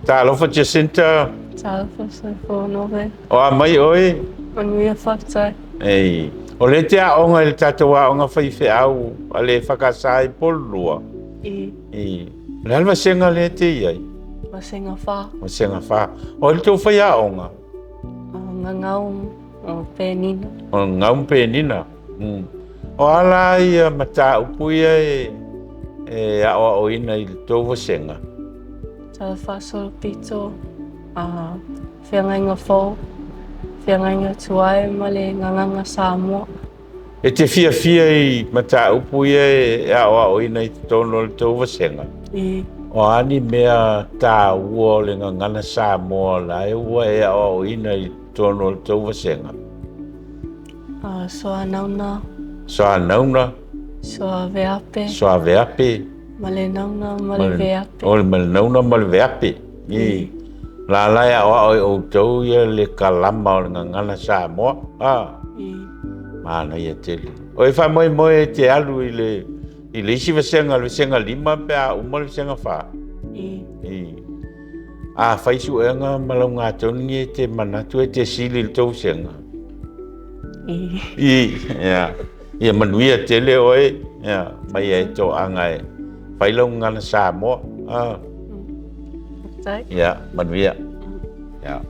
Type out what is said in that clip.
Talofa Jacinta. Talofa Soifua Nove. O a mai oe? Manuia faafetai. Ei, o lea e te aoga i le tatou aoga faifeau a le EFKS i Upolulua. I. I. O le a le vasega lea e te i ai? Vasega 4. Vasega 4. O ai le tou faiaoga? O Gagau o Penina. O Gagau ma Penina. Mm. O a la ia mataupu ia e, e aoaoina i le tou vasega? Tala Faasolopito, a Feagaiga Fou, Feagaiga Tuai ma le Gagana Samoa. E te fiafia i mataupu ia e aoaoina i totonu o le tou vasega? I. O a ni mea taua o le Gagana Samoa la e ua e aoaoina i totonu o le tou vasega? Soanauna. Soanauna. Soaveape. Soaveape. Ma le nauna ma le veape. O ma le nauna ma le veape. I. La la e aoao e outou ia le kalama o le gagana Samoa. A. I. Manaia tele. O e faamoemoe e te alu i le i le isi vasega, le vasega 5 pe a uma le vasega 4. I. I. A fai suega ma laugatonu e te manatu e te sili i le tou vasega. I. I, ia. Ia manuia tele oe, ia, mai e toaga e fai lau gagana Samoa. Ah. Faafetai. Ia, manuia. Ia.